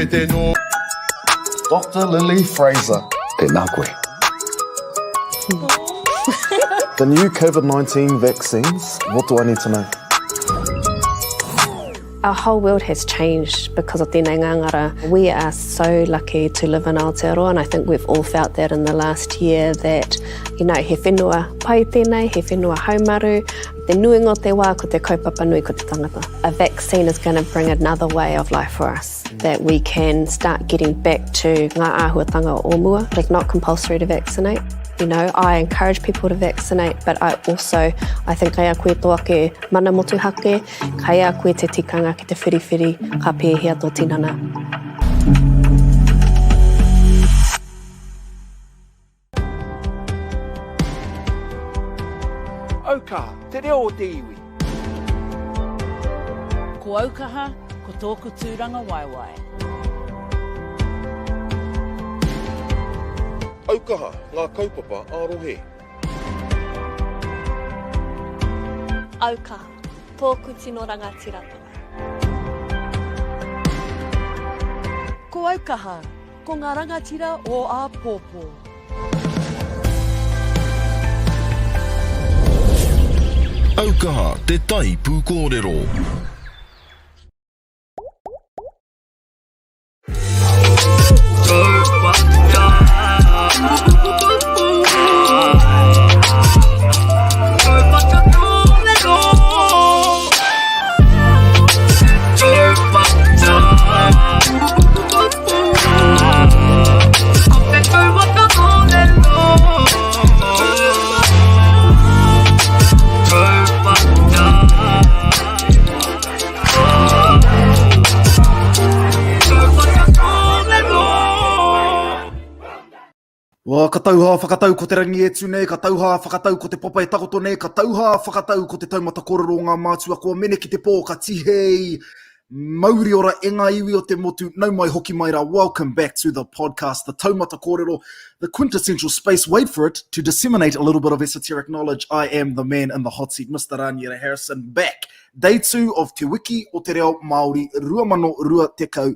Me te no. Doctor Lily Fraser. Tēnā koe. The new COVID-19 vaccines, what do I need to know? Our whole world has changed because of tēnei ngāngara. We are so lucky to live in Aotearoa and I think we've all felt that in the last year that, you know, he whenua pai tēnei, he whenua haumaru. Te nuinga o te wā ko te kaupapa nui ko te tangata. A vaccine is going to bring another way of life for us that we can start getting back to ngā āhuatanga o mua. It is not compulsory to vaccinate. You know, I encourage people to vaccinate, but I also, I think kei a koe tō ake mana motuhake, kei a koe te tikanga ki te whiriwhiri ka pēhea tō tinana. Aukaha, te reo o te iwi. Ko Aukaha, ko tōku tūrangawaewae. Aukaha, ngā kaupapa ā-rohe. Aukaha, tōku tino rangatiratanga. Ko Aukaha, Ko ngā rangatira o āpōpō. Aukaha te tai pūkōrero. Wā, ka tauhā whakatau ko te rangi e tū nei, ka tauhā whakatau ko te papa e takoto nei, ka tauhā whakatau ko te taumata kōrero o ngā mātua kua mene ki te pō, ka tihei mauri ora e ngā iwi o te motu, nau mai hoki mai rā, welcome back to the podcast, the taumata kōrero, the quintessential space, wait for it, to disseminate a little bit of esoteric knowledge, I am the man in the hot seat, Mr. Raniera Harrison, back, day two of Te Wiki o Te Reo Māori 2021.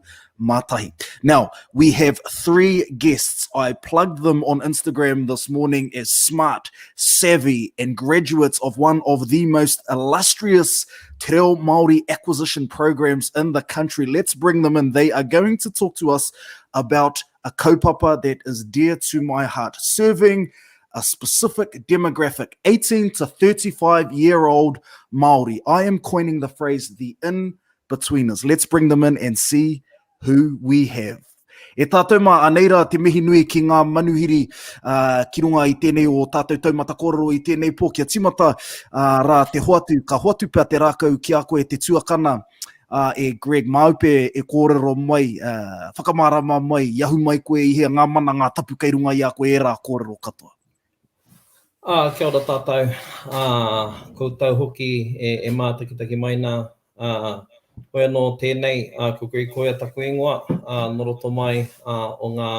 Now, we have three guests. I plugged them on Instagram this morning as smart, savvy, and graduates of one of the most illustrious Te Reo Māori acquisition programs in the country. Let's bring them in. They are going to talk to us about a kaupapa that is dear to my heart, serving a specific demographic, 18 to 35 year old Māori. I am coining the phrase the in-betweeners. Let's bring them in and see who we have. E tātou mā, anei rā te mihi nui ki ngā manuhiri uh, ki runga i tēnei o tātou taumata kōrero i tēnei pō kia timata uh, rā te hoatu, ka hoatu pea te rākau ki a koe te tuakana uh, e Greg Māupe e kōrero mai, uh, whakamārama mai, i ahu mai koe i hea ngā mana, ngā tapu kei runga i a koe ērā kōrero katoa. Ā, kia ora tātou, ā, koutou hoki e, e mātakitaki mai nā, ā, hoi anō tēnei, ā, ko Greg Koia taku ingoa, ā, nō roto mai, ā, o ngā,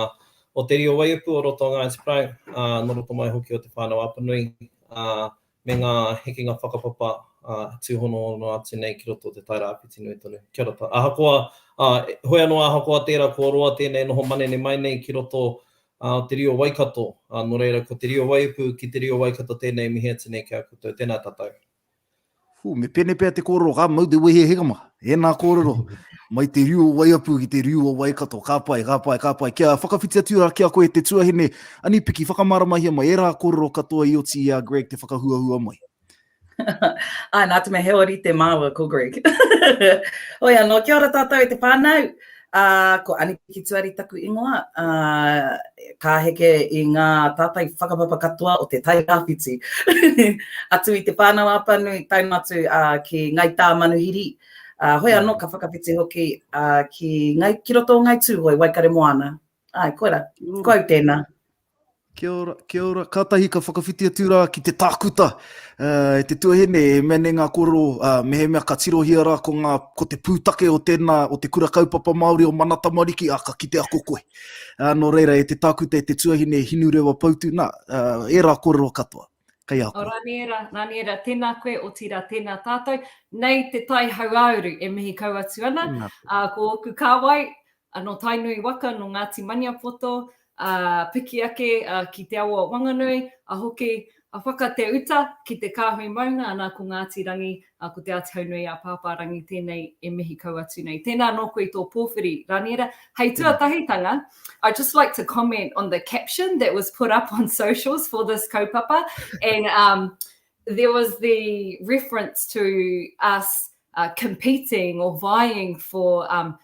o Te Rio Waiupu o roto o Ngāti Porou, ā, nō roto mai hoki o Te Whānau-a-Apanui, ā, me ngā hekenga whakapapa, ā, tūhonohono atu nei ki roto o Te Tairāwhiti nui tonu. Kia ora tātou. Ahakoa, ā, hoi anō ahakoa tērā kua roa tēnei noho manene mai nei ki roto ā, o te Rio Waikato, ā, nō reira, ko te Rio Waiupu ki te Rio Waikato tēnei e mihi atu nei ki a koutou. Tēnā tātou. Whū, me pēnei pea te kōrero, ka mau te wehe heka ma. Ēnā kōrero, mai te riu o Waiapu ki te riu o Waikato, ka pai, ka pai, ka pai. Kia whakawhiti atu rā ki a koe te tuahine, Anipiki, whakamāramahia mai ērā kōrero katoa i oti i a Greg te whakahuahua mai. Āe, nā te mea he ōrite māua ko Greg. Hoi anō, kia ora tātou e te whānau. Uh, ko Aniki Tuari taku ingoa, uh, ka heke i ngā tātai whakapapa katoa o te Tai Rāwhiti. atu i te whānau Apanui, tae noa atu uh, ki Ngai Tā Manuhiri. Uh, hoi anō, ka whakawhiti hoki uh, ki, Ngai, ki roto o Ngai Tūhoe, Waikaremoana. Āe, koira, ko au tēnā. Kia ora, kia ora. Kātahi ka whakawhiti atu rā ki te tākuta uh, e te tuahine, e mea nei ngā kōrero, uh, mehemea ka tirohia rā ko, ngā, ko te pūtake o tēnā, o te kura kaupapa Māori o Mana Tamariki, ā, ka kite ako koe. Uh, nō reira, e te tākuta, e te tuahine, Hinurewa Poutu, nā, uh, ērā kōrero katoa. Kei a koe. O Raniera, Raniera, tēnā koe, otirā tēnā tātou. Nei te tai hauāuru e mihi kau atu ana. Tēnā. Uh, ko ōku kāwai, Nō Tainui waka, nō Ngāti Maniapoto, ā, piki ake ki te awa o Wanganui, a hoki a whaka te uta ki te kāhui maunga, anā ko Ngāti Rangi, ā, ko Te Āti Haunui a Pāpārangi tēnei e mihi kau atu nei. Tēnā nō koe i tō pōwhiri, Raniera. Hei tuatahitanga, I'd just like to comment on the caption that was put up on socials for this kaupapa, and um, there was the reference to us uh, competing or vying for um,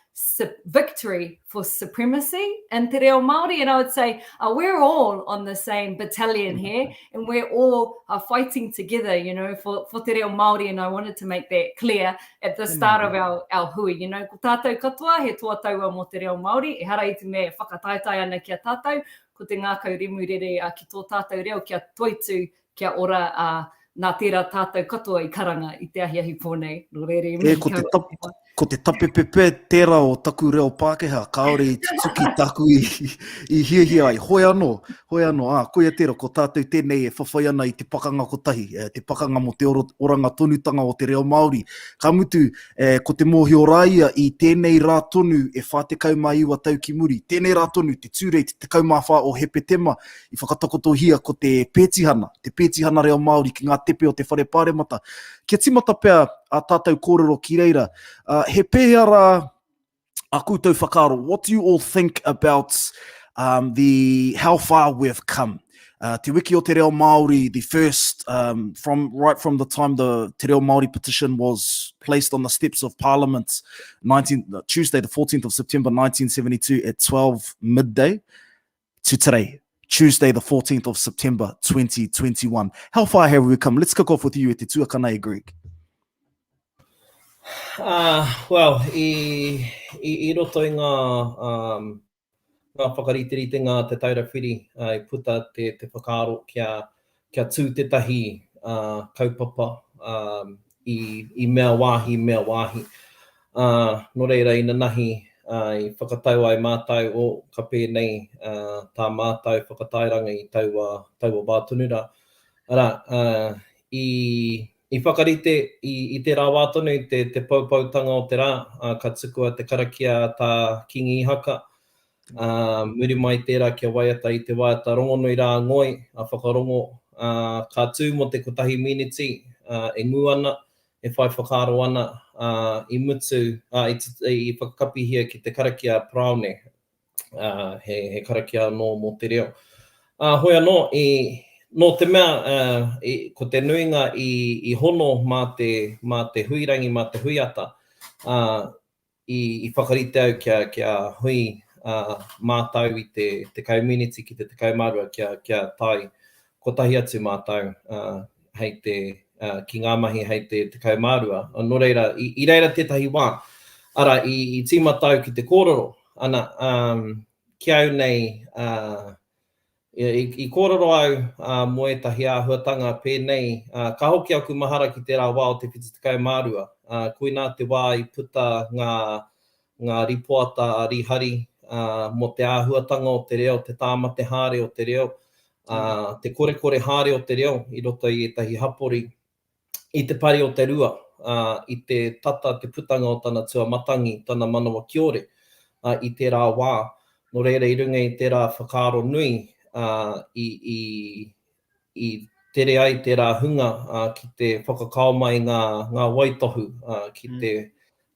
victory for supremacy in Te Reo Māori. And I would say uh, we're all on the same battalion here and we're all uh, fighting together, you know, for, for Te Reo Māori. And I wanted to make that clear at the start of our, our hui. You know, ko tātou katoa, he toa taua mō Te Reo Māori, e hara i te mea e whakataetae ana ki a tātou, ko te ngākau rimurere uh, ki tō tātou reo kia toitu Kia ora, ā, nā tērā tātou katoa i karanga i te ahiahi pō nei. Nō reira, i mihi kau atu. Ko te tapepepe tērā o taku reo Pākehā, kāore i tutuki tāku i, i hiahia ai. Hoi anō, hoi anō, ā, koia tērā, ko tātou tēnei e whawhai ana i te pakanga kotahi, e, te pakanga mō te oranga tonutanga o te reo Māori. Ka mutu, e, ko te mōhio rā ia i tēnei rā tonu e 49 tau ki muri, tēnei rā tonu, te Tūrei, te 14 o Hepetema, i whakatakotohia ko te pētihana, te pētihana reo Māori ki ngā tepe o te Whare Pāremata. Kia tīmata pea ā tātou kōrero ki reira, uh, he pēhea rā a koutou whakaaro, what do you all think about um, the how far we've come? Uh, te Wiki o Te Reo Māori, the first, um, from right from the time the Te Reo Māori petition was placed on the steps of Parliament, 19, Tuesday the 14th of September 1972 at 12 midday, to today, Tuesday, the 14th of September, 2021. How far have we come? Let's kick off with you e te tuakana e Greg. Uh, well, i, i, i roto i ngā, um, ngā whakariteritenga a Te Taura Whiri, uh, i puta te, te whakaaro kia, kia tū tētahi uh, kaupapa um, i, i mea wāhi, mea wāhi. Ā, nō reira, inanahi, ā, i whakatau ai mātou, o, ka pēnei, ā, tā mātou whakatairanga i taua, taua wā tonu rā. Arā, ā, i, i whakarite i, i tērā wā tonu te, te poupoutanga o te rā, ā, ka tukua te karakia a Tā Kīngi Ihaka, ā, muri mai tērā kia waiata i te waiata rongonui rā a Ngoi, a Whakarongo, ā, ka tū mō te kotahi miniti, ā, e ngū ana, e whai whakaaro ana, ā, i mutu, ā, i, i whakakapihia ki te karakia Paraone, ā, he, he karakia anō mō te reo. Ā, hoi anō, i, nō te mea, ā, i, ko te nuinga i, i hono mā te, mā te huirangi, mā te huiata, ā, i whakarite au kia, kia hui mātau i te 10 miniti ki te 12 kia, kia tae kotahi atu mātau hei te, ki ngā mahi hei te 12. Nō reira, i, i reira tētahi wā, ara, i, i tīmata au ki te kōrero, ana, um, ki au nei, uh, I kōrero au mō ētahi āhuatanga pēnei, ka hoki aku mahara ki tērā wā o te 72, koinā te wā i puta ngā, ngā ripoata a Rīhari mō te āhuatanga o te reo, te tāmate haere o te reo, te korekore haere o te reo i roto i ētahi hapori. i te pari o te rua, ā, i te tata te putanga o tana tuamatangi, tana manawa kiore, ā, i tērā wā. Nō reira, i runga i tērā whakaaro nui, ā, i, i, i tere ai tērā hunga, ā, ki te whakakao mai ngā, ngā waitohu, ā, ki te,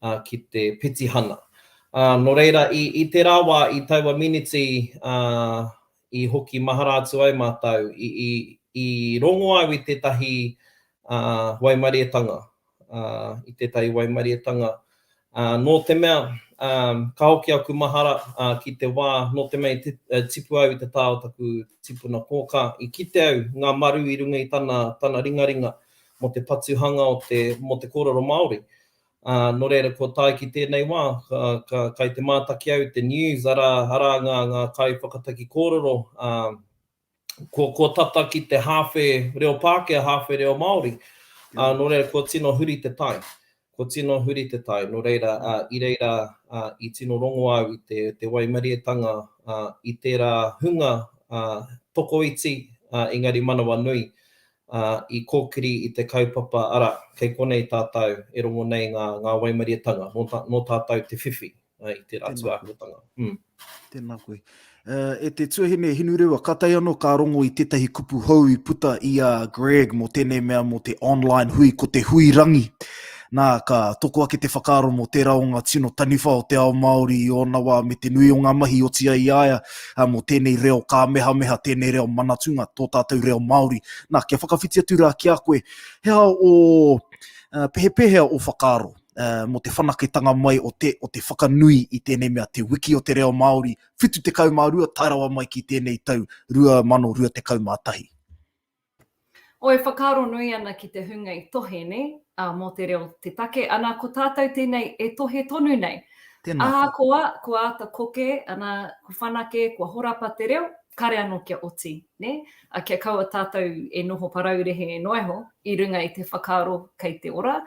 ā, ki te petihana. Ā, nō reira, i, i tērā wā, i taua miniti, ā, i hoki mahara atu ai mātou, i, i, i rongo au i tētahi uh, waimarietanga, uh, i tētahi waimarietanga. Uh, nō te mea, um, ka hoki aku mahara uh, ki te wā, nō te mea i te, uh, tipu au i te tā o taku tipuna kōkā, i kite au ngā maru i runga i tana, tana ringaringa mō te patuhanga o te, mō te kōrero Māori. Ā, nō reira, kua tae ki tēnei wā, ka, ka, kai te mātaki au i te news, arā, arā ngā, ngā kaiwhakataki kōrero, ā, kua, kua tata ki te hāwhe reo Pākehā, hāwhe reo Māori. Ā, nō reira, kua tino huri te tai. Kua tino huri te tai. Nō reira, ā, i reira, ā, i tino rongo au i te, te waimarietanga, ā, i tērā hunga, ā, tokoiti, ā, engari manawanui, ā, i kōkiri i te kaupapa, arā, kei konei tātou e rongo nei ngā, ngā waimarietanga, nō, nō tātou te whiwhi. i tērā tūāhuatanga. Mm. Tēnā koe. E te tuahine Hinurewa, kātahi anō ka rongo i tētahi kupu hou i puta i a Greg mō tēnei mea mō te online hui, ko te hui rangi. Nā, ka toko ake te whakaaro mō tērā o ngā tino taniwha o te ao Māori i ōna wā me te nui o ngā mahi i oti ai i a ia mō tēnei reo kāmehameha, tēnei reo manatunga, tō tātou reo Māori. Nā, kia whakawhiti atu rā ki a koe, he aha o, pehepehea o whakaaro mō te whanaketanga mai o te, o te whakanui i tēnei mea, te wiki o te reo Māori, 72 tae rawa mai ki tēnei tau 2021. O, e whakaaro nui ana ki te hunga i tohe, nē, ā, mō te reo te take, ana, ko tātou tēnei e tohe tonu nei. Tēnā koe. Ahakoa, kua āta koke, ana, kua whanake, kua horapa te reo, kare anō kia oti, nē, ā, kia kaua tātou e noho paraurehe noa iho i runga i te whakaaro kei te ora.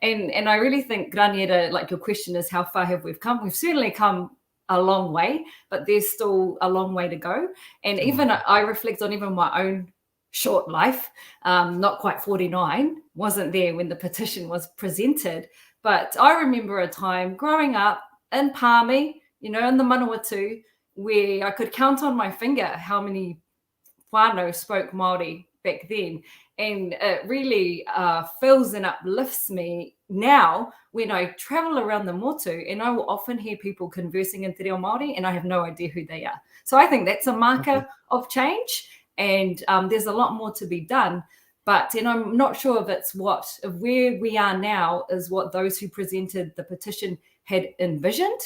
And, and I really think, Graniera, like your question is how far have we come? We've certainly come a long way, but there's still a long way to go. And even mm. I reflect on even my own short life, um, not quite 49, wasn't there when the petition was presented. But I remember a time growing up in Palmy, you know, in the Manawatu, where I could count on my finger how many whānau spoke Māori back then. And it really uh, fills and uplifts me now when I travel around the motu and I will often hear people conversing in Te Reo Māori and I have no idea who they are. So I think that's a marker okay. of change and um, there's a lot more to be done. But, and I'm not sure if it's what, if where we are now is what those who presented the petition had envisioned.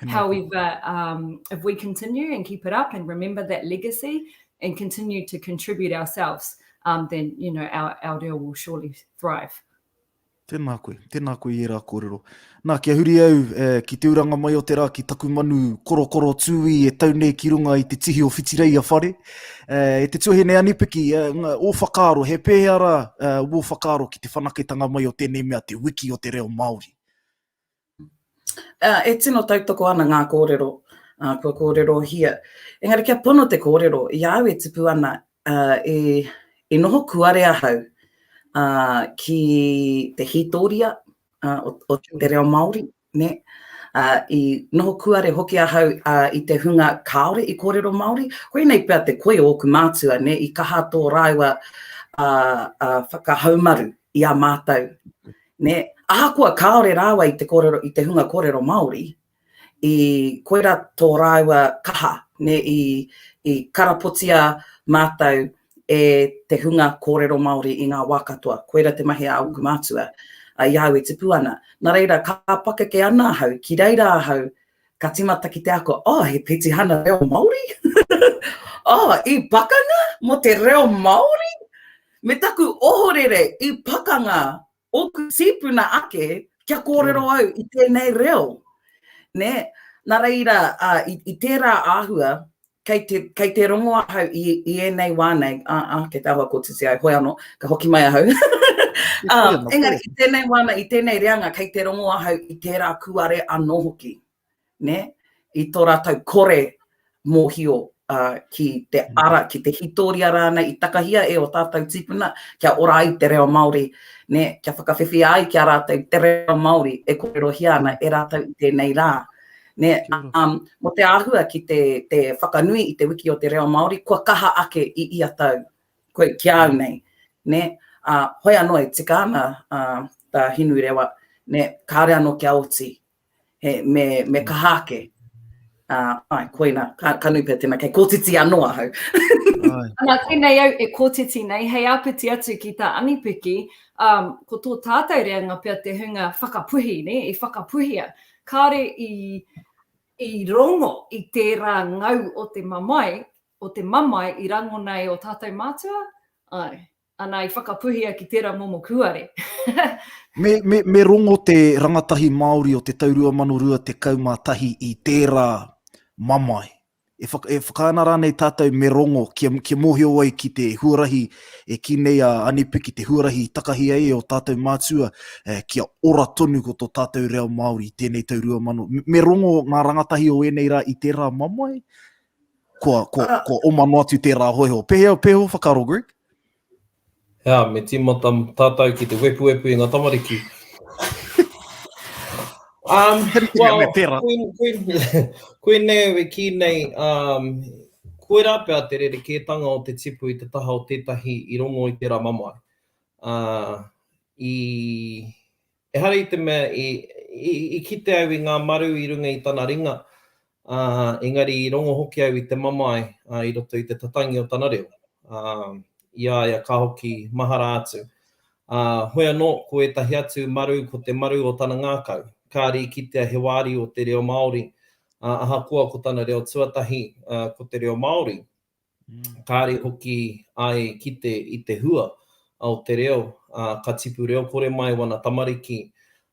However, um, if we continue and keep it up and remember that legacy and continue to contribute ourselves, um, then, you know, our, our reo will surely thrive. Tēnā koe, tēnā koe i ērā kōrero. Nā, kia huri au eh, ki te uranga mai o te rā ki taku manu korokoro tūī e tau nei ki runga i te tihi o Whitireia whare. Eh, e te tuahine Anipiki, eh, ngā, ō whakaaro, he pēhea rā eh, wō whakaaro ki te whanaketanga mai o tēnei mea, te wiki o te reo Māori? E tino tautoko ana ngā kōrero kua kōrerohia. Engari kia pono te kōrero, i a au e tupu ana, i noho kuare ahau ki te hītōria o te reo Māori, nē. I noho kuare hoki ahau i te hunga kāore i kōrero Māori. Koinei pea te koi o ōku mātua, nē, i kaha tō rāua whakahaumaru i a mātou Nē? Ahakoa kāore rāua i te kōrero, i te hunga kōrero Māori, i koira tō rāua kaha, nē, i, i karapotia mātou e te hunga kōrero Māori i ngā wā katoa. Koira te mahi a ōku mātua, i a au e tipu ana. Nā reira, ka pakeke ana ahau, ki reira ahau, ka tīmata ki te ako, oh, he petihana reo Māori? oh, i pakanga mō te reo Māori? Me taku ohorere i pakanga ōku tīpuna ake kia kōrero au i tēnei reo. Nē? Nā reira, ā, i, i tērā āhua, kei te, kei te rongo ahau i, i ēnei wā nei, ā, ā, kei te āhua kōtiti ai, hoi anō, ka hoki mai ahau. um, engari, i tēnei wā nei, i tēnei reanga, kei te rongo ahau i tērā kūare anō hoki. Nē? I tō rātou kore mōhio uh, ki te mm. ara, ki te hītōria rānei i takahia e o tātou tīpuna, kia ora ai te reo Māori, nē? Kia whakawhiwhia ai ki a rātou te reo Māori e kōrerohia ana e rātou i tēnei rā. Nē, um, mō te āhua ki te, te whakanui i te wiki o te reo Māori, kua kaha ake i ia tau, koe, ki a au nei. Nē, uh, hoi anō e tika ana uh, tā Hinurewa, nē, kāore anō kia oti, he, me, me kaha ake. Uh, ai, koina, ka, ka nui pea tēnā, kei kōtiti anō ahau. Ana, tēnei au e kōtiti nei, hei āpiti atu ki tā Anipiki, um, ko tō tātou reanga pea te hunga whakapuhi, ne, i whakapuhia. Kāore i, i rongo i tērā ngau o te mamae, o te mamae i rangona e ō tātou mātua, āe, ana i whakapuhia ki tērā momo kūare. Me, me, me rongo te rangatahi Māori o te tau 2021 i tērā mamae. E, whaka, e whakaae ana rānei tātou me rongo kia, kia mōhio ai ki te huarahi e kī nei a Anipi ki te huarahi i takahi ai e ō tātou mātua eh, kia ora tonu ko tō tātou reo Māori i tēnei tau 2000. Me rongo ngā rangatahi o ēnei rā i tērā mamae? Kua, kua, kua oma noa atu tērā hoiho. Pēhea, pēhea ō whakaaro, Greg? Hea, me tīmata tātou ki te wepuwepu i ngā tamariki. Um, well, me pera. Koe nei au e kī nei, um, koirā pea te rerekētanga o te tipu i te taha o tētahi i rongo i tērā mamae. Uh, i, ehara i te mea i, i, i kite au i ngā maru i runga i tana ringa, ā, engari i rongo hoki au i te mamae ā, i roto i te tatangi o tana reo, ā, i a ia ka hoki mahara atu. Ā, hoi anō, ko ētahi atu maru ko te maru o tana ngākau, kāre i kitea he wāriu o te reo Māori, ā, ahakoa ko tana reo tuatahi, ā, ko te reo Māori. Kāre hoki ai kite i te hua o te reo, ā, ka tipu reo kore mai wana tamariki,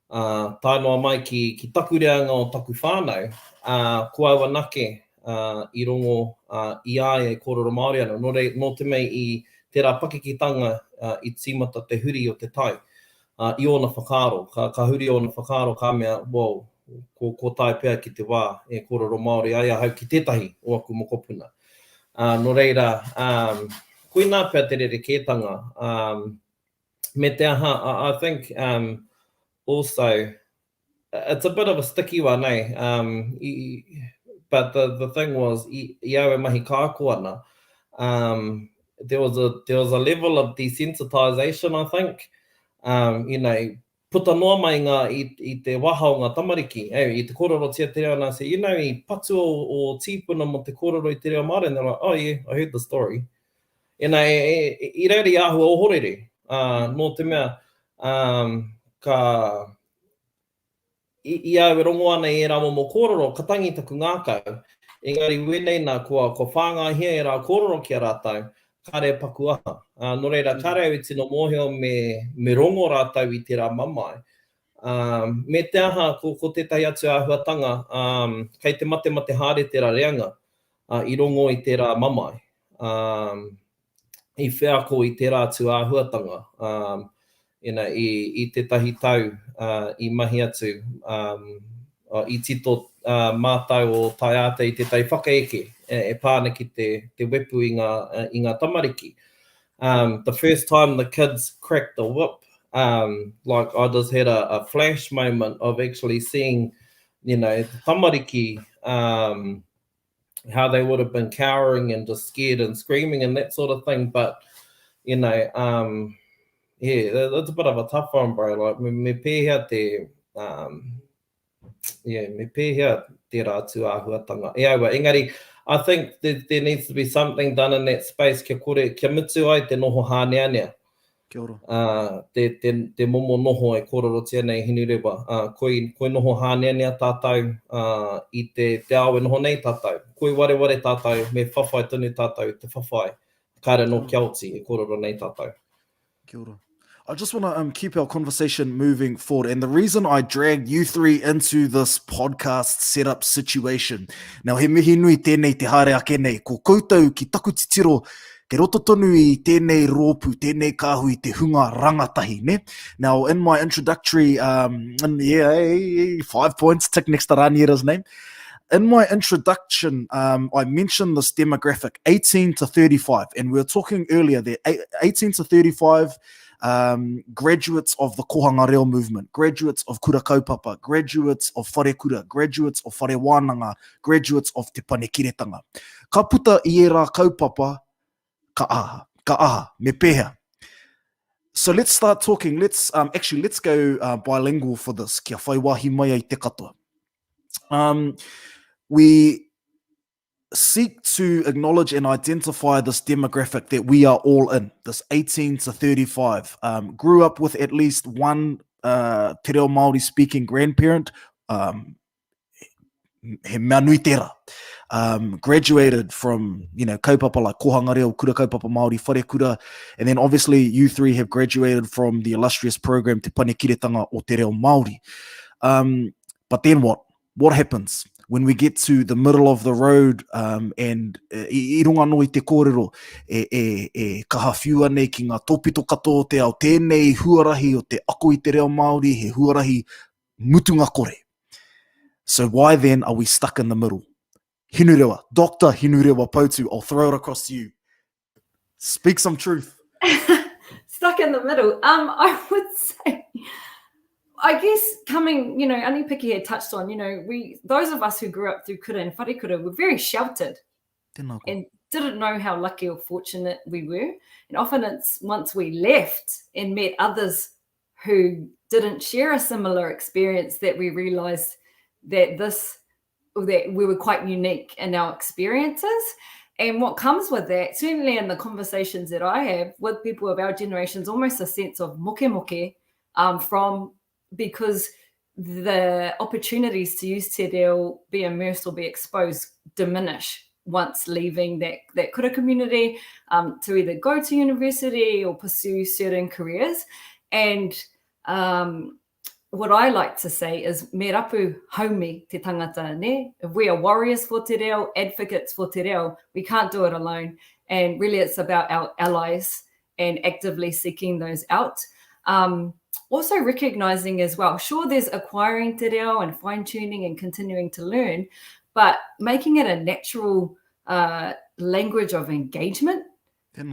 ā, tae noa mai ki, ki taku reanga o taku whānau, ā, ko au anake, ā, i rongo, ā, i a ia e kōrero Māori ana. Nō reira, nō te mea i tērā pakeketanga, ā, i tīmata te huri o te tai, ā, i ōna whakaaro, ka, ka huri ōna whakaaro ka mea, wow, ko, ko tae pea ki te wā e kōrero Māori ai ahau ki tētahi o aku mokopuna. Ā, nō reira, ā, koinā pea te rerekētanga, ā, me te aha, I, I think, um, also, it's a bit of a sticky one, eh? Um, i, but the, the thing was, i, i au e mahi kāko ana, um, there was a, there was a level of desensitization, I think, um, you know, puta noa mai ngā, i, i te waha o ngā tamariki, eh, i te kōrerotia te reo, and I say, you know, i patu o, o tīpuna mō te kōrero i te reo Māori, and they're like, oh yeah, I heard the story. You know, e, e, i reira i āhua ohorere, uh, nō te mea, um, ka, I, i a au e rongo ana i ērā momo kōrero, ka tangi taku ngākau. Engari wēnei nā, kua, kua whāngaihia ērā kōrero ki a rātou, kāre e paku aha. Ā, nō reira, kāre au i tino mōhio me, me rongo rātou i tērā mamae. Ā, me te aha, ko, ko tētahi atu āhuatanga, ā, kei te matemate haere tērā reanga, ā, i rongo i tērā mamae. Ā, i wheako i tērā atu āhuatanga, um, you know, i, i tētahi tau uh, i mahi atu, um, i tito uh, mātau o Taiātea i tētahi whakaeke e, e pā ana ki te, te wepu i ngā, i ngā tamariki. Um, the first time the kids cracked the whip, um, like I just had a, a flash moment of actually seeing, you know, the tamariki, um, how they would have been cowering and just scared and screaming and that sort of thing. But, you know, um, yeah, that's a bit of a tough one, bro. Like, me, me pēhea te, um, yeah, me pēhea tērā atu āhuatanga. E aua, engari, I think there, there needs to be something done in that space kia kore, kia mutu ai te noho hāneanea. Kia ora. Ā, te, te, te momo noho e kōrerotia nei Hinurewa, ā, koi, koi noho hāneanea tātou, ā, i te, te ao e noho nei tātou. Koi wareware tātou, me whawhai tonu tātou i te whawhai, kāre anō kia oti e kōrero nei tātou. Kia ora. I just want to um, keep our conversation moving forward. And the reason I dragged you three into this podcast setup situation. Now, he mihi nui tēnei te haere ake nei. Ko koutou ki taku titiro, Kei roto tonu i tēnei rōpū, tēnei kāhui te hunga rangatahi, ne? Now, in my introductory, um, yeah, hey, five points, tick next to Raniera's name. In my introduction, um, I mentioned this demographic, 18 to 35, and we were talking earlier that 18 to 35 um, graduates of the Kohanga Reo movement, graduates of Kura Kaupapa, graduates of Wharekura, graduates of Whare Wānanga, graduates of Te Panekiretanga. Ka puta i ērā kaupapa, ka aha, ka aha, me pēhea? So let's start talking, let's, um, actually, let's go uh, bilingual for this, kia whai wāhi mai ai te katoa. Um, we seek to acknowledge and identify this demographic that we are all in, this 18 to 35, um, grew up with at least one uh, te reo Māori speaking grandparent, um, he mea nui tērā. Um, graduated from, you know, kaupapa like Kohanga Reo, Kura Kaupapa Māori, Wharekura, and then obviously you three have graduated from the illustrious program Te Panekiretanga o Te Reo Māori. Um, but then what? What happens? When we get to the middle of the road um, and eh, i, i runga anō i te kōrero e, e, e kaha whiua nei ki ngā tōpito katoa o te ao, tēnei huarahi o te ako i te reo Māori, he huarahi mutunga kore. So why then are we stuck in the middle? Hinurewa, Dr. Hinurewa Poutu, I'll throw it across to you. Speak some truth. stuck in the middle. Um, I would say... I guess coming, you know, Ani-Piki had touched on, you know, we those of us who grew up through kura and wharekura were very sheltered. Tēnā koe. And didn't know how lucky or fortunate we were. And often it's once we left and met others who didn't share a similar experience that we realized that this that we were quite unique in our experiences. And what comes with that, certainly in the conversations that I have with people of our generation, is almost a sense of mokemoke um, from because the opportunities to use te reo, be immersed or be exposed diminish once leaving that, that kura community um, to either go to university or pursue certain careers. And um, what I like to say is me rapu haumi te tangata, ne? If we are warriors for te reo, advocates for te reo, we can't do it alone. And really it's about our allies and actively seeking those out. Um, also recognizing as well, sure, there's acquiring te reo and fine tuning and continuing to learn, but making it a natural uh, language of engagement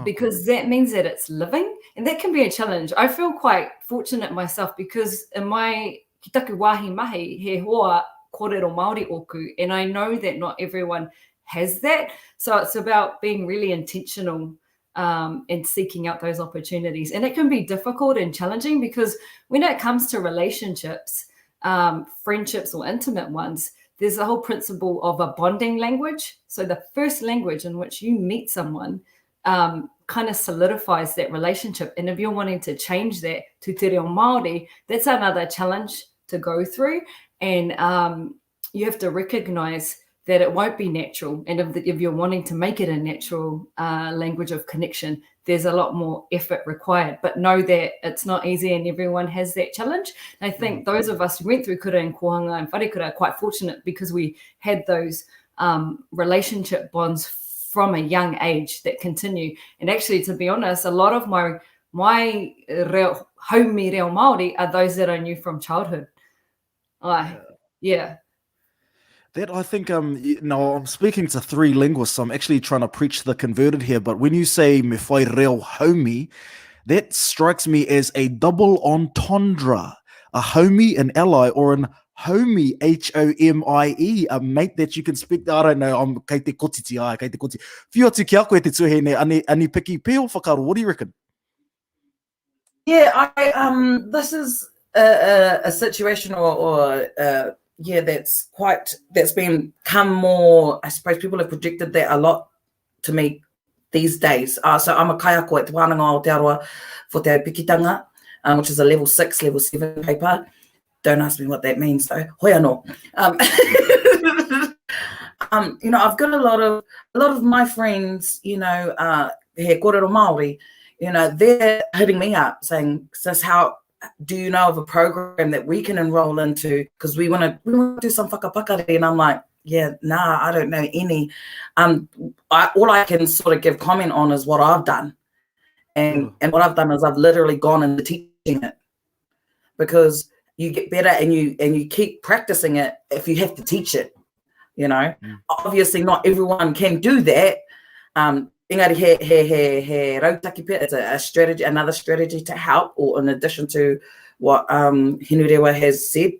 because that means that it's living and that can be a challenge. I feel quite fortunate myself because in my ki taku wāhi mahi, he hoa kōrero Māori ōku, and I know that not everyone has that. So it's about being really intentional um, and seeking out those opportunities. And it can be difficult and challenging because when it comes to relationships, um, friendships or intimate ones, there's a whole principle of a bonding language. So the first language in which you meet someone um, kind of solidifies that relationship. And if you're wanting to change that to te reo Māori, that's another challenge to go through. And um, you have to recognize that it won't be natural. And if, the, if you're wanting to make it a natural uh, language of connection, there's a lot more effort required. But know that it's not easy and everyone has that challenge. And I think mm. those of us who went through kura and kohanga and wharekura are quite fortunate because we had those um, relationship bonds from a young age that continue. And actually, to be honest, a lot of my my reo, haumi reo Māori are those that I knew from childhood. I, yeah. That I think um now I'm speaking to three linguists, so I'm actually trying to preach the converted here. But when you say me whai reo haumi, that strikes me as a double entendre, a homie, an ally, or an homie, H O M I E, a mate that you can speak. I don't know, I'm kei te kotiti, ai, kei te kotiti. Whiu atu ki a koe te tuhe nei, ani, ani piki peo whakaaro, what do you reckon? Yeah, I um, this is a, a, a situation or, or uh, yeah, that's quite that's been come more. I suppose people have projected that a lot to me these days. Uh, so I'm a kaiako at Te Wānanga o Aotearoa for Te Aupikitanga, um, which is a level six, level seven paper. Don't ask me what that means though. Hoi anō. Um, um, you know, I've got a lot of a lot of my friends, you know, uh, he kōrero Māori, you know, they're hitting me up saying, sis, how do you know of a program that we can enroll into? Because we want to we want to do some whakapakari. And I'm like, yeah, nah, I don't know any. Um, I, all I can sort of give comment on is what I've done. And, mm. and what I've done is I've literally gone into teaching it because you get better and you and you keep practicing it if you have to teach it you know mm. obviously not everyone can do that um engari he, he, he, he rautaki pea, it's a, a strategy, another strategy to help, or in addition to what um, Hinurewa has said.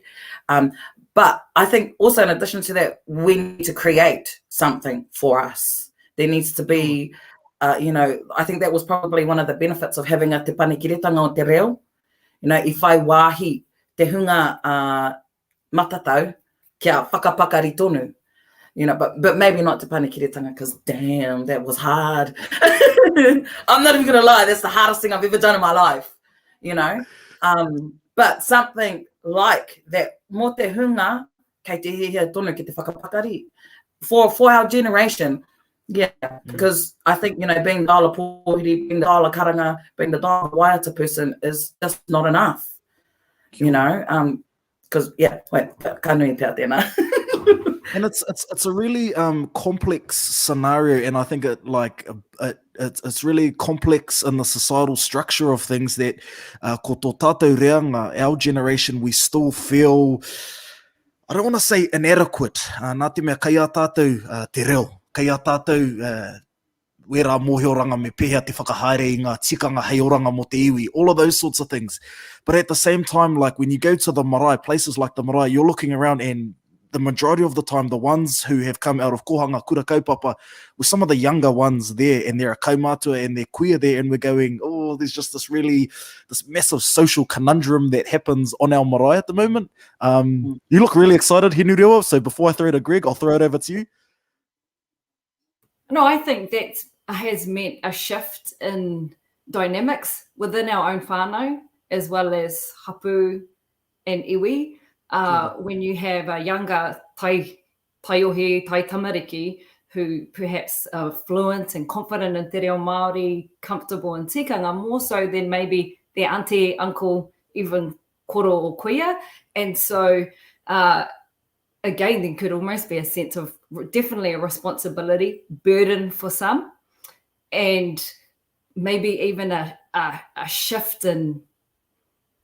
Um, but I think also in addition to that, we need to create something for us. There needs to be, uh, you know, I think that was probably one of the benefits of having a Te Panekiretanga o Te Reo. You know, i whai wāhi te hunga uh, matatau kia whakapakari tonu. You know, but, but maybe not Te Panekiretanga because damn, that was hard. I'm not even gonna lie, that's the hardest thing I've ever done in my life, you know. Um, but something like that, mō te hunga, kei te hiahia tonu ki te whakapakari. For, for our generation, yeah, mm. because I think, you know, being the dial pōhiri, being the dial karanga, being the dial waiata person is just not enough, you know. Um, because yeah, wait, ka nui pea tēnā. and it's it's it's a really um complex scenario, and I think it like it, it's it's really complex in the societal structure of things that uh, ko tō tātou reanga, our generation, we still feel I don't want to say inadequate, uh, nā te mea kei a tātou uh, te reo, kei a tātou uh, wērā mōhioranga me pēhea te whakahaere i ngā tikanga hei oranga mō te iwi, all of those sorts of things. But at the same time, like when you go to the marae, places like the marae, you're looking around and the majority of the time, the ones who have come out of kohanga kura kaupapa were some of the younger ones there, and they're a kaumātua and they're queer there, and we're going, oh, there's just this really, this massive social conundrum that happens on our marae at the moment. Um, mm. you look really excited, Hinurewa, so before I throw it to Greg, I'll throw it over to you. No, I think that has meant a shift in dynamics within our own whānau, as well as hapu and iwi. Uh, mm. When you have a younger tai, taiohi, tai tamariki, who perhaps are fluent and confident in te reo Māori, comfortable in tikanga, more so than maybe their auntie, uncle, even koro or kuia. And so uh, again, there could almost be a sense of definitely a responsibility, burden for some, and maybe even a, a, a shift in,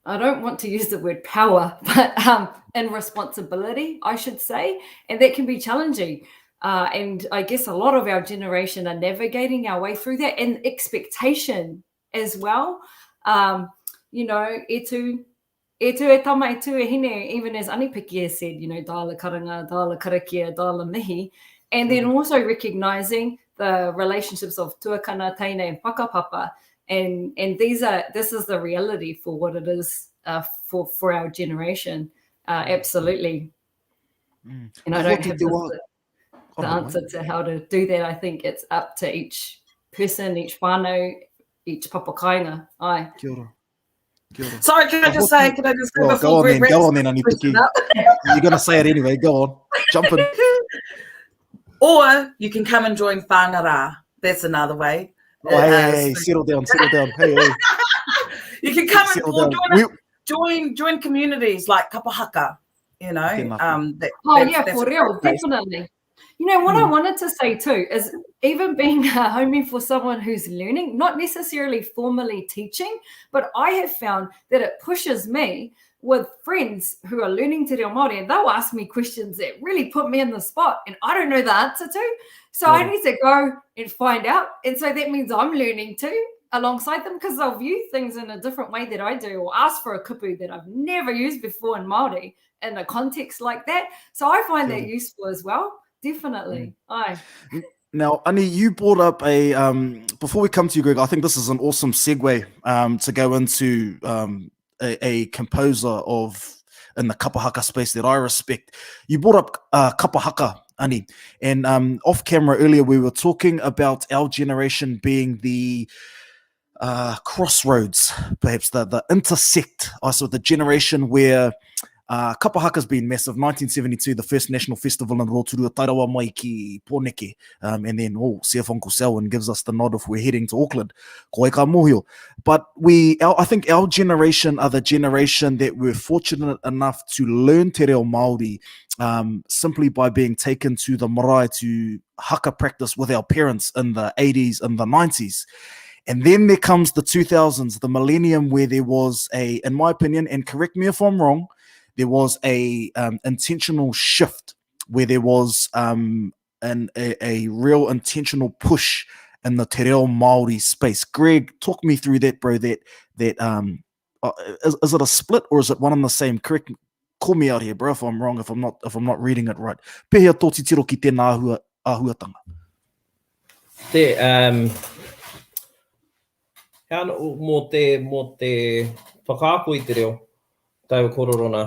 I don't want to use the word power, but um, in responsibility, I should say. And that can be challenging. Uh, and I guess a lot of our generation are navigating our way through that and expectation as well. Um, you know, e tū, e tū e tama, e tū e hine, even as Anipiki has said, you know, dial a karanga, dial a karakia, dial a mihi. And then mm. also recognizing the relationships of tuakana, teine and whakapapa. And, and these are, this is the reality for what it is uh, for, for our generation. Uh, mm. absolutely. Mm. And I don't have the, the answer to how to do that. I think it's up to each person, each whānau, each papakainga. Ai. Kia ora. Kia ora. Sorry, can I just say, can I just say oh, go on then, go on then, Anipiki. You're going to say it anyway. Go on. Jump in. Or you can come and join Whangara. That's another way. Oh, hey, uh, hey, hey, settle down, settle down. Hey, hey. you can come and or join, we, join, join communities like Kapahaka you know. Um, that, oh, yeah, for real, definitely. You know, what mm. I wanted to say too is even being a homie for someone who's learning, not necessarily formally teaching, but I have found that it pushes me with friends who are learning te reo Māori and they'll ask me questions that really put me in the spot and I don't know the answer to. So yeah. I need to go and find out. And so that means I'm learning too alongside them because they'll view things in a different way that I do or ask for a kupu that I've never used before in Māori in a context like that. So I find that useful as well. Definitely. Mm. Aye. Now, Ani, you brought up a um, before we come to you, Greg. I think this is an awesome segue um, to go into um, a, a composer of in the kapahaka space that I respect. You brought up uh, kapahaka, Ani, and um, off camera earlier we were talking about our generation being the uh, crossroads, perhaps the the intersect. I saw the generation where uh, kapa haka's been massive. 1972, the first national festival in Rotorua, tairawa mai ki Pōneke. Um, and then, oh, see if Uncle Selwyn gives us the nod if we're heading to Auckland. Ko ai ka mōhio. But we, our, I think our generation are the generation that were fortunate enough to learn te reo Māori um, simply by being taken to the marae to haka practice with our parents in the 80s and the 90s. And then there comes the 2000s, the millennium, where there was a, in my opinion, and correct me if I'm wrong, there was a um, intentional shift where there was um, an, a, a real intentional push in the te reo Māori space. Greg, talk me through that, bro. That that um, uh, is, is it a split or is it one and the same? Correct, call me out here, bro, if I'm wrong, if I'm not if I'm not reading it right. Pēhea tō titiro ki tēnā āhua, āhuatanga? Te, um, he ana, mō te, mō te whakaako i te reo, tāu kōrero nā.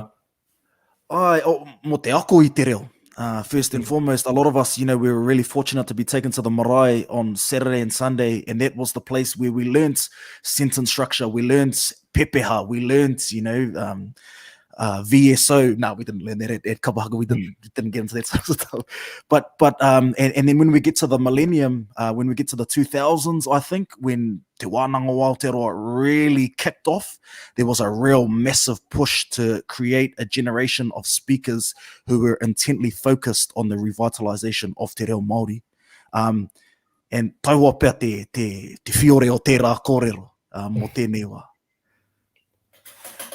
Ai, oh, mō te ako i te reo. Uh, first and foremost, a lot of us, you know, we were really fortunate to be taken to the marae on Saturday and Sunday, and that was the place where we learnt sentence structure, we learnt pepeha, we learnt, you know, um, uh, VSO. No, we didn't learn that at, at Kapahaka. We didn't didn't get into that sort of stuff. But but um, and, and then when we get to the millennium, uh, when we get to the 2000s, I think when Te Wānanga o Aotearoa really kicked off, there was a real massive push to create a generation of speakers who were intently focused on the revitalization of te reo Māori. Um, and taua pea te, te, te whiore o tērā kōrero uh, mō tēnei wā.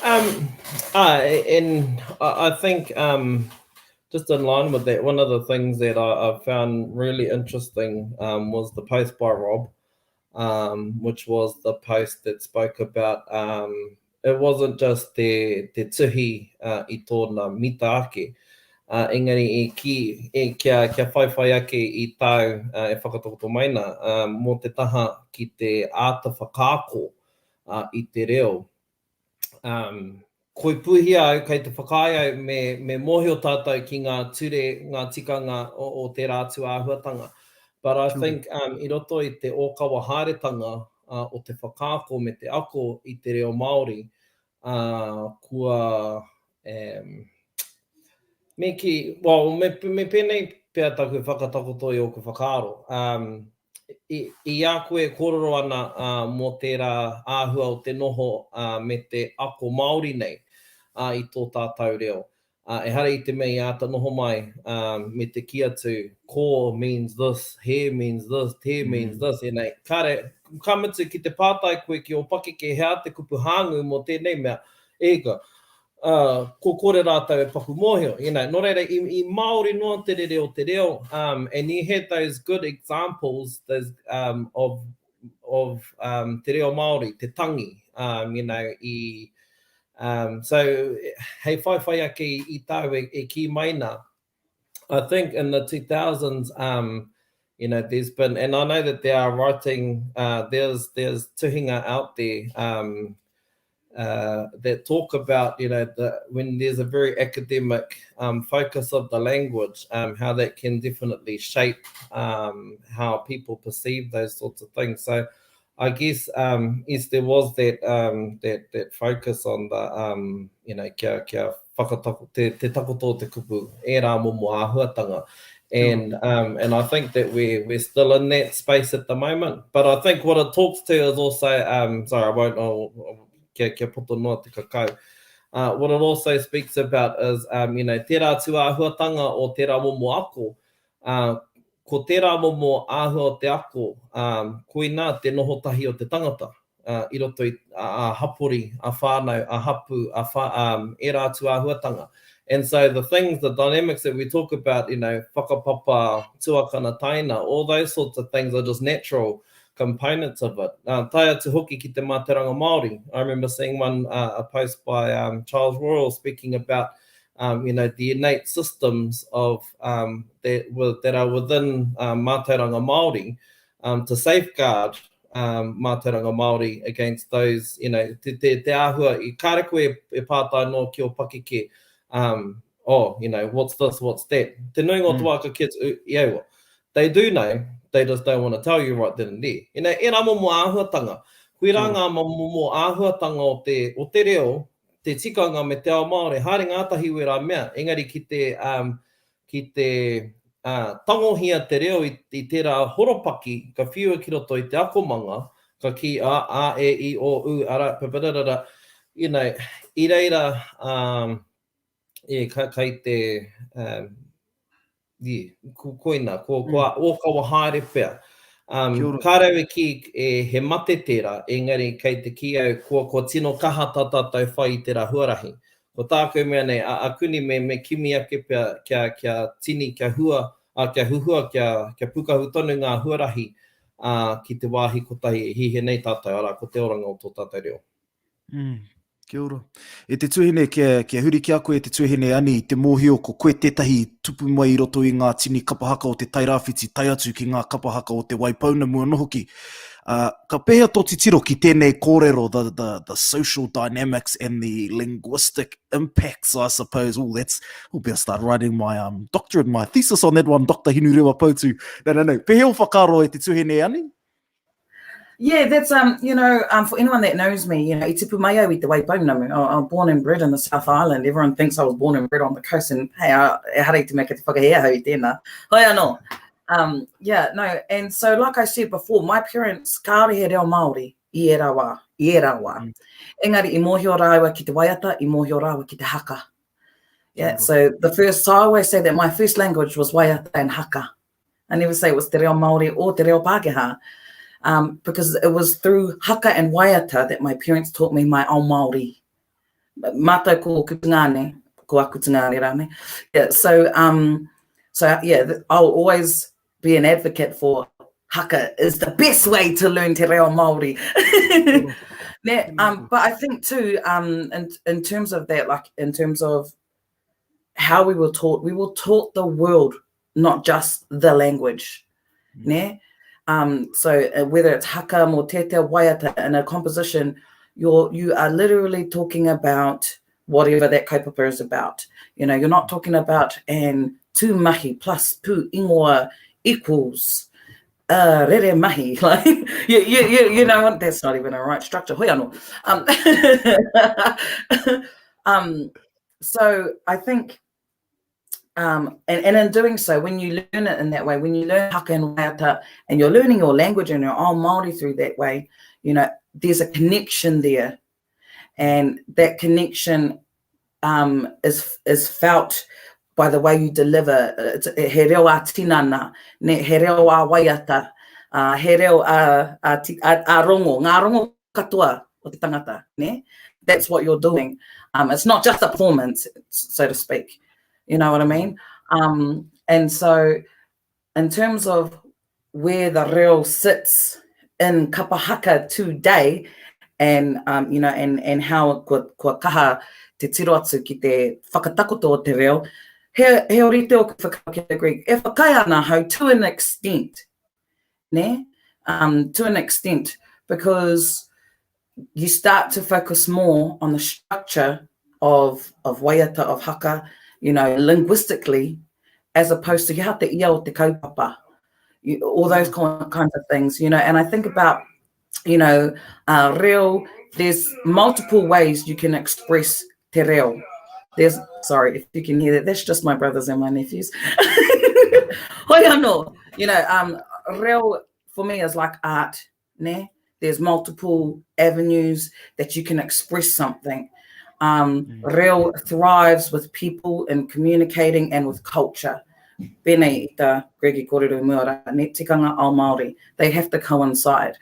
Um, uh, and I, I think um, Just in line with that, one of the things that I, I found really interesting um, was the post by Rob, um, which was the post that spoke about um, it wasn't just te, te tuhi uh, i tōna mita ake, uh, engari i ki, e, kia, kia whaiwhai ake i tāu uh, e whakatakoto mai nā, um, mō te taha ki te āta whakaako uh, i te reo. Um, koi puhia au, kei te whakaae au me, me mōhio tātou ki ngā ture, ngā tikanga o, o tērā atu āhuatanga. But I think um, i roto i te ōkawa haeretanga uh, o te whakaako me te ako i te reo Māori, uh, kua, um, me kī, well, me, me pēnei pea taku whakatakoto i ōku whakaaro. Um, i, i a koe e kōrero ana uh, mō tērā āhua o te noho uh, me te ako Māori nei uh, i tō tātou reo. Uh, ehara i te mea i āta noho mai um, me te kī atu, ko means this, he means this, te means mm. this, you know, kare, ka mutu ki te pātai koe ki ō pakeke he aha te kupu hāngū mō tēnei mea, e hika, uh, ko kore rātou e paku mōhio, you know, nō reira, i, i Māori noa te rere o te reo, um, and you had those good examples those, um, of, of um, te reo Māori, te tangi, um, you know, i, um, so, hei whaiwhai ake i, i tāu e, e kī mai nā, I think in the 2000s, um, you know, there's been, and I know that there are writing, uh, there's, there's tuhinga out there, um, uh, that talk about, you know, the, when there's a very academic um, focus of the language, um, how that can definitely shape um, how people perceive those sorts of things. So I guess, um, yes, there was that, um, that, that focus on the, um, you know, kia, kia whakatako, te, te takoto o te kupu, ērā momo āhuatanga. And, um, and I think that we're, we're still in that space at the moment. But I think what it talks to is also, um, sorry, I won't, I'll, I'll, kia, kia poto noa te kakau. Uh, what it also speaks about is, um, you know, tērā tūāhuatanga o tērā momo ako, uh, ko tērā momo āhua o te ako, um, koinā te noho tahi o te tangata uh, i roto i a, a hapori, a whānau, a hapu, a wha, um, ērā atu āhuatanga. And so the things, the dynamics that we talk about, you know, whakapapa, tuakana, taina, all those sorts of things are just natural components of it. Uh, tae atu hoki ki te mātauranga Māori. I remember seeing one, uh, a post by um, Charles Royal speaking about um, you know, the innate systems of um, that, that are within um, mātauranga Māori um, to safeguard um, mātauranga Māori against those, you know, te, te, te āhua, i kāre koe e, e pātai noa ki o pakeke, um, oh, you know, what's this, what's that. Te nuinga o te mm. wā ka kids, yeah, well, they do know, they just don't want to tell you right then and there. You know, ērā momo āhuatanga. Koirā mm. ngā momo āhuatanga o te, o te reo, te tikanga me te ao Māori, haere ngātahi wērā mea, engari ki te, um, ki te uh, tangohia te reo i, i tērā horopaki, ka whiua ki roto i te akomanga, ka kī a, a, e, i, o, u, ara, papararara, you know, i reira, um, yeah, ka, kai te, um, yeah, ko, koina, ko, kua mm. ōkawa haere pea. Um, ka rau e kī e, he mate tērā, engari kei te kī au, kua, kua tino kaha tā tātou whai i tērā huarahi. Ko tāku mea nei, a, a kuni me, me kimi ake pea kia, kia tini, kia hua, a, kia huhua, kia, kia pukahu tonu ngā huarahi a, ki te wāhi kotahi e hihe nei tātou, arā, ko te oranga o tō tātou reo. Mm. Kia ora. E te tuahine, kia, kia huri ki a koe e te tuahine Ani, i te mōhio ko koe tētahi i tupu mai i roto i ngā tini kapa haka o te Tairāwhiti tae atu ki ngā kapa haka o Te Waipounamu anō hoki. Uh, ka pēhea tō titiro ki tēnei kōrero, the, the, the social dynamics and the linguistic impacts, I suppose. Oh, that's, oh, better start writing my um, doctorate, my thesis on that one, Dr. Hinurewa Poutu. No, no, no. Pēhea o whakaaro e te tuahine Ani? Yeah, that's um, you know, um, for anyone that knows me, you know, i tipu mai au i Te Waipounamu. I, I was born and bred in the South Island. Everyone thinks I was born and bred on the coast, and hey, I, ehara i te mea kei te whakahē ahau i tēnā. Hoi anō. Um, yeah, no, and so like I said before, my parents kāore he reo Māori i ērā wā, i ērā wā. Mm. Engari i mōhio rāua ki te waiata, i mōhio rāua ki te haka. Yeah, so the first, so I always say that my first language was waiata and haka. I never say it was te reo Māori or te reo Pākehā, um, because it was through haka and waiata that my parents taught me my ao Māori. Mātou ko ōku tungāne, Ko aku tungāne rānei. Yeah, so, um, so yeah, I'll always be an advocate for haka is the best way to learn te reo Māori. ne, um, but I think too, um, in, in terms of that, like in terms of how we were taught, we were taught the world, not just the language. Mm. Ne? Um, so uh, whether it's haka, mōteatea, waiata, in a composition, you're, you are literally talking about whatever that kaupapa is about. You know, you're not talking about and tū mahi plus pū ingoa equals uh, rere mahi. Like, you, you, you, you know what? That's not even a right structure. Hoi anō. Um, um, so I think, um, and, and in doing so, when you learn it in that way, when you learn haka and waiata, and you're learning your language and your own Māori through that way, you know, there's a connection there. And that connection um, is, is felt by the way you deliver. It's, he reo a tinana, ne, he reo a waiata, uh, he reo a, a, a, a rongo, ngā rongo katoa o te tangata, ne? That's what you're doing. Um, it's not just a performance, so to speak. You know what I mean? Um, and so in terms of where the reo sits in kapahaka today, and um, you know, and, and how kua, kua kaha te tiro atu ki te whakatakoto o te reo, he, he orite o whakaaro ki a Greg, e whakaae ana ahau to an extent, ne? Um, to an extent, because you start to focus more on the structure of, of waiata, of haka, you know, linguistically, as opposed to ia te ia o te kaupapa, you, all those mm. kinds of things, you know, and I think about, you know, uh, reo, there's multiple ways you can express te reo. There's, sorry, if you can hear that, that's just my brothers and my nephews. Hoi anō, you know, um, reo for me is like art, ne? There's multiple avenues that you can express something. Um, mm. Reo thrives with people and communicating and with culture. Pēnei i tā Greg i kōrero i mua rā, ne, tikanga ao Māori. They have to coincide.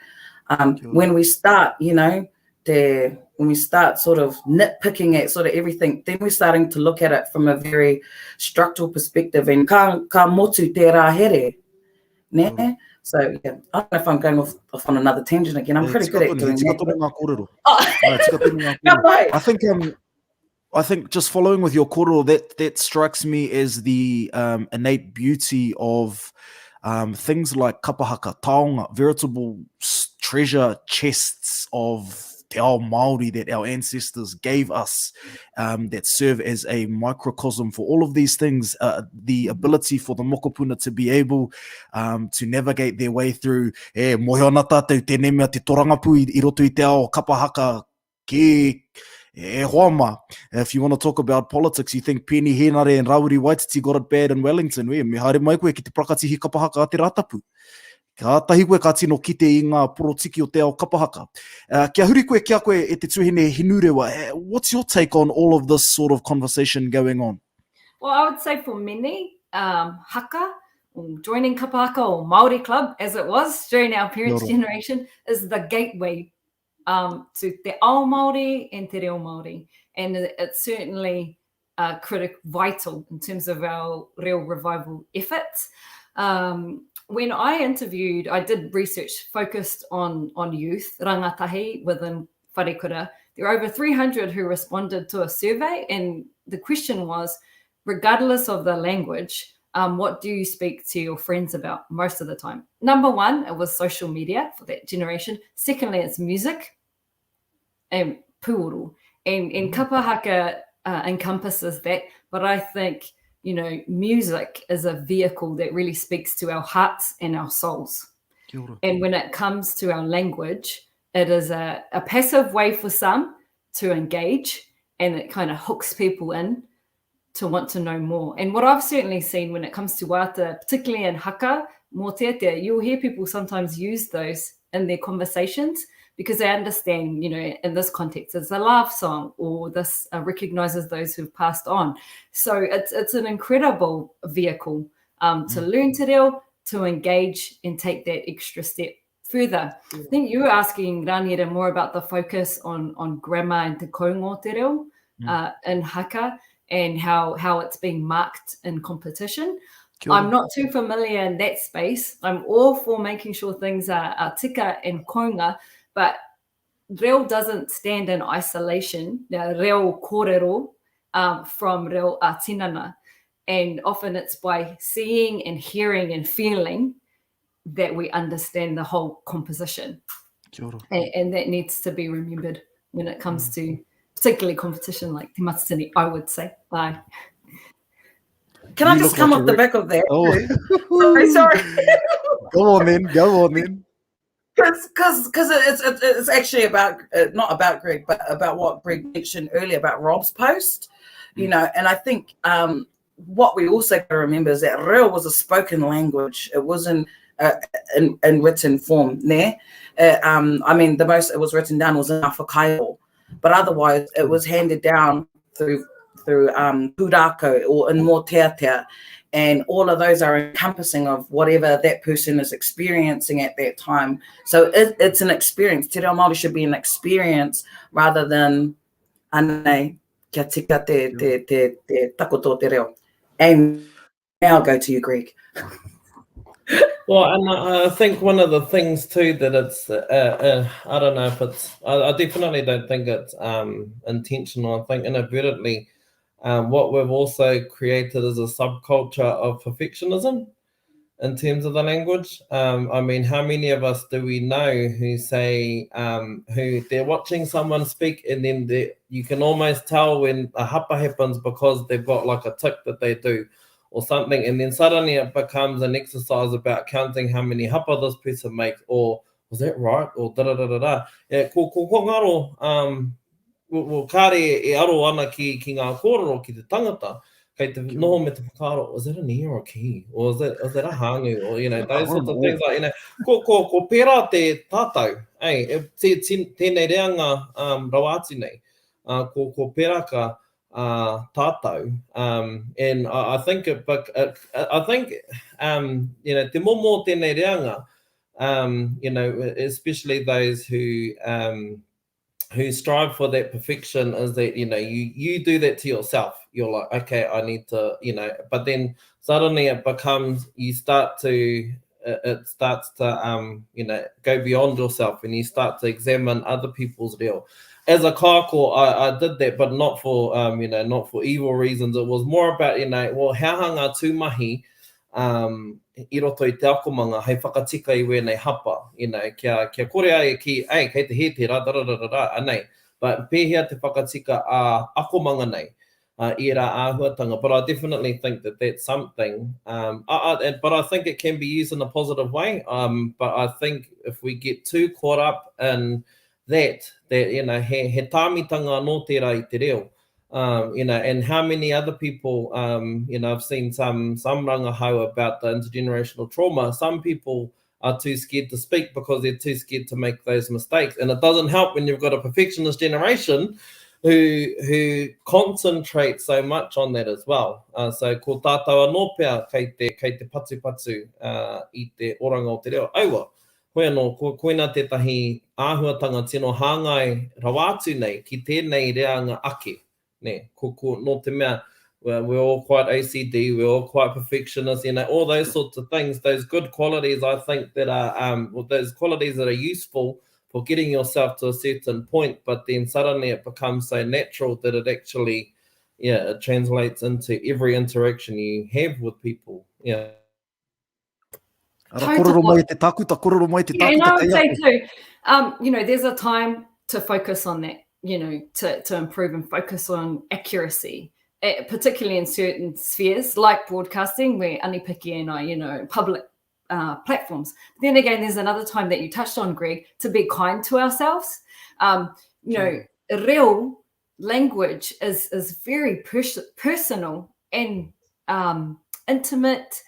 Um, when we start, you know, te, when we start sort of nitpicking at sort of everything, then we're starting to look at it from a very structural perspective and ka, ka motu tērā here. Ne? Mm. So yeah, I don't know if I'm going off, off on another tangent again. I'm yeah, pretty good at doing that. Ngā Oh. I think um, I think just following with your kōrero, that that strikes me as the um, innate beauty of um, things like kapahaka, taonga, veritable treasure chests of te ao Māori that our ancestors gave us um, that serve as a microcosm for all of these things, uh, the ability for the mokopuna to be able um, to navigate their way through, e, mohe ana tātou tēnei mea te torangapu i, i roto i te ao kapahaka Ki, e hoa ma, if you want to talk about politics, you think Peeni Henare and Rawiri Waititi got it bad in Wellington, e, me haere mai koe ki te prakatihi kapahaka a te Rātapu. Kātahi koe ka tino kite i ngā porotiki o te ao kapahaka. Uh, kia huri koe ki a koe e te tuahine Hinurewa, eh, what's your take on all of this sort of conversation going on? Well, I would say for many, um, haka, or joining kapahaka or Māori club, as it was during our parents' generation, is the gateway um, to te ao Māori and te reo Māori. And it's certainly uh, critic vital in terms of our reo revival efforts. Um, when I interviewed, I did research focused on, on youth, rangatahi, within Wharekura. There were over 300 who responded to a survey, and the question was, regardless of the language, um, what do you speak to your friends about most of the time? Number one, it was social media for that generation. Secondly, it's music and pūoro. And, and mm. kapa haka uh, encompasses that. But I think, you know, music is a vehicle that really speaks to our hearts and our souls. And when it comes to our language, it is a, a passive way for some to engage and it kind of hooks people in to want to know more. And what I've certainly seen when it comes to waiata, particularly in haka, mōteatea, you'll hear people sometimes use those in their conversations because they understand, you know, in this context, it's a love song or this uh, recognizes those who've passed on. So it's, it's an incredible vehicle um, to mm. learn te reo, to engage and take that extra step further. I think you were asking Raniera more about the focus on, on grammar and te kounga o te reo mm. uh, in haka. and how, how it's being marked in competition. I'm not too familiar in that space. I'm all for making sure things are, are tika and kounga, but reo doesn't stand in isolation. Now, reo kōrero um, from reo ā-tinana. And often it's by seeing and hearing and feeling that we understand the whole composition. Kia ora. And, and that needs to be remembered when it comes mm. to particularly competition like Te Matatini, I would say. Bye. Can I just come like off the back of that? Oh. sorry, sorry. go on then, go on then. Because because it's, it's actually about uh, not about Greg, but about what Greg mentioned earlier about Rob's post, you mm. know. And I think um, what we also got to remember is that reo was a spoken language. It wasn't uh, in, in written form. Ne? Uh, um, I mean, the most it was written down was in whakairo, but otherwise it was handed down through through um, pūrākau or in mōteatea. And all of those are encompassing of whatever that person is experiencing at that time. So it, it's an experience. Te reo Māori should be an experience rather than anei, kia tika te, te, te, te takoto o te reo. And now go to you, Greg. Well, and I think one of the things too that it's, uh, uh, I don't know if it's, I, I definitely don't think it's um, intentional. I think inadvertently, um, what we've also created is a subculture of perfectionism in terms of the language. Um, I mean, how many of us do we know who say, um, who they're watching someone speak and then they, you can almost tell when a hapa happens because they've got like a tick that they do or something. And then suddenly it becomes an exercise about counting how many hapa this person makes or was that right? Or da da da da da. Yeah, ko, ko, ko ngaro, um, well, kāre e aro ana ki, ki ngā kōrero ki te tangata, kei te noho me te whakaaro, was that an ear or a key? Or is that, is that a hāngu? Or, you know, those sorts of things. Like, you know, ko, ko, ko pērā te tātou, ei, e, te, te, tēnei reanga um, rawa atu nei. Uh, ko, ko pēraka uh, tātou. Um, and I, I think it, but it, I think, um, you know, te momo o tēnei reanga, um, you know, especially those who, um, who strive for that perfection is that, you know, you, you do that to yourself. You're like, okay, I need to, you know, but then suddenly it becomes, you start to, it starts to, um, you know, go beyond yourself and you start to examine other people's reo. As a kaiako, I, I did that, but not for, um, you know, not for evil reasons. It was more about, you know, well, he aha ngā tūmahi um, i roto i te akomanga hei whakatika i wēnei hapa, you know, kia, kia kore ai e kī, ei, kei te hē tērā, da da da da da, anei. But pēhea te whakatika ā akomanga nei, uh, ērā āhuatanga. But I definitely think that that's something. Um, I, I, and, but I think it can be used in a positive way. Um, but I think if we get too caught up in that, that, you know, he, he tāmitanga anō tērā i te reo. Um, you know, and how many other people, um, you know, I've seen some, some rangahau about the intergenerational trauma. Some people are too scared to speak because they're too scared to make those mistakes. And it doesn't help when you've got a perfectionist generation who who concentrate so much on that as well. Uh, so ko tātou anō pea kei te, kei te patupatu uh, i te oranga o te reo. Aua, hoi anō, ko, koina tētahi āhuatanga tino hāngai rawa atu nei ki tēnei reanga ake. Nē, ko, ko, nō te mea, we're, we're all quite OCD, we're all quite perfectionists, you know, all those sorts of things, those good qualities I think that are, um, well, those qualities that are useful for getting yourself to a certain point, but then suddenly it becomes so natural that it actually, yeah, it translates into every interaction you have with people. Yeah. Ara korero mai te takuta, korero mai te takuta. Yeah, and I would say too, um, you know, there's a time to focus on that, you know, to, to improve and focus on accuracy, eh, particularly in certain spheres like broadcasting, where Anipiki and I, you know, public uh, platforms. But then again, there's another time that you touched on, Greg, to be kind to ourselves. Um, you know, reo language is is very pers personal and um, intimate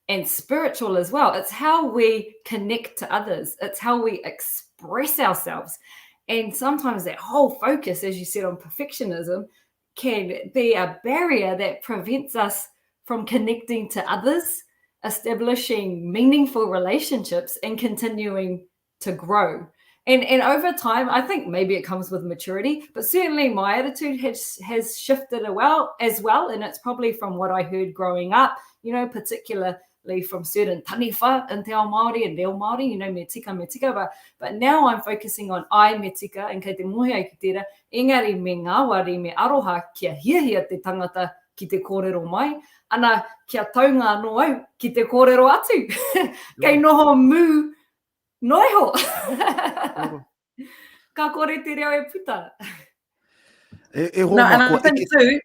and spiritual as well. It's how we connect to others. It's how we express ourselves. And sometimes that whole focus, as you said, on perfectionism can be a barrier that prevents us from connecting to others, establishing meaningful relationships, and continuing to grow. And, and over time, I think maybe it comes with maturity, but certainly my attitude has, has shifted a well, as well. And it's probably from what I heard growing up, you know, particularly from certain taniwha in te ao Māori and reo Māori, you know, me tika, me tika. But, but now I'm focusing on ai me tika and kei te mohi ai ki tērā, engari me ngāwari, me aroha kia hiahia te tangata ki te kōrero mai, ana kia taunga anō au ki te kōrero atu. Kei noho mū noa iho. Ka kore te reo e puta. E, e hoa no, and I think too,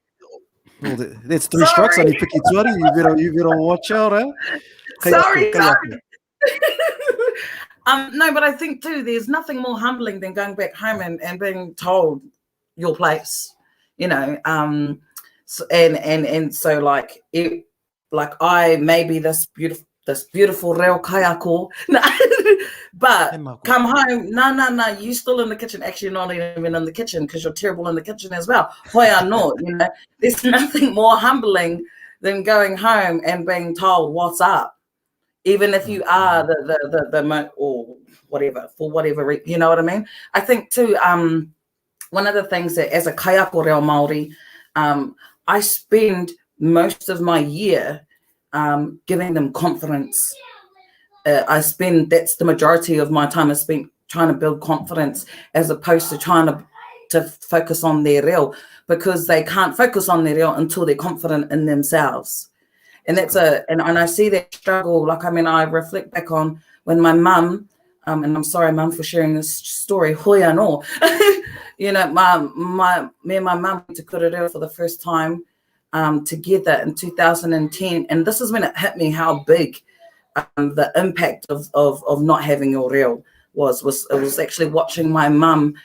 Well, that's three strikes on you, Piki Tuari. You better, you better watch out, eh? Kei sorry, ako, sorry. um, no, but I think too, there's nothing more humbling than going back home and, and being told your place, you know. Um, so, and and and so like it, like I may be this beautiful this beautiful reo kaiako, but come home, no, no, no, you still in the kitchen. Actually, not even in the kitchen because you're terrible in the kitchen as well. Hoi anō, you know, there's nothing more humbling than going home and being told what's up, even if you are the the the, the mo- or whatever for whatever reason, you know what I mean. I think too. Um, one of the things that as a kaiako reo Māori, um, I spend most of my year um, giving them confidence. Uh, I spend, that's the majority of my time is spent trying to build confidence as opposed to trying to, to focus on their reo because they can't focus on their reo until they're confident in themselves. And that's a, and, and I see that struggle. Like, I mean, I reflect back on when my mum, um, and I'm sorry, mum, for sharing this story, hoi anō. you know, my, my, me and my mum went to Kura Reo for the first time um, together in 2010. And this is when it hit me how big um, the impact of, of, of not having your reo was, was it was actually watching my mum.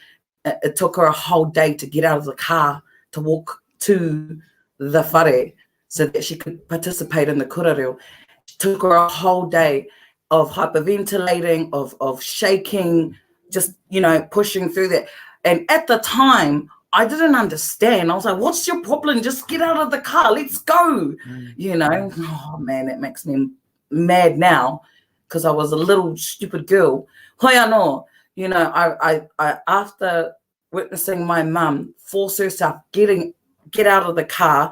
It, it took her a whole day to get out of the car to walk to the whare so that she could participate in the kura reo. It took her a whole day of hyperventilating, of, of shaking, just, you know, pushing through that. And at the time, I didn't understand. I was like, what's your problem? Just get out of the car. Let's go. Mm. You know, oh man, that makes me mad now because I was a little stupid girl. Hoi anō, you know, I, I, I after witnessing my mum force herself getting get out of the car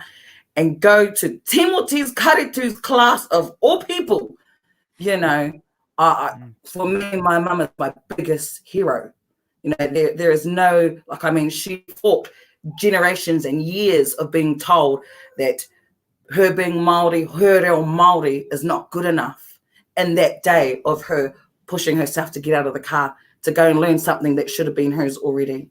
and go to Timothy's Karetu's class of all people, you know, I, I, mm. for me, my mum is my biggest hero. You know, there, there is no, like, I mean, she fought generations and years of being told that her being Māori, her reo Māori is not good enough. In that day of her pushing herself to get out of the car to go and learn something that should have been hers already.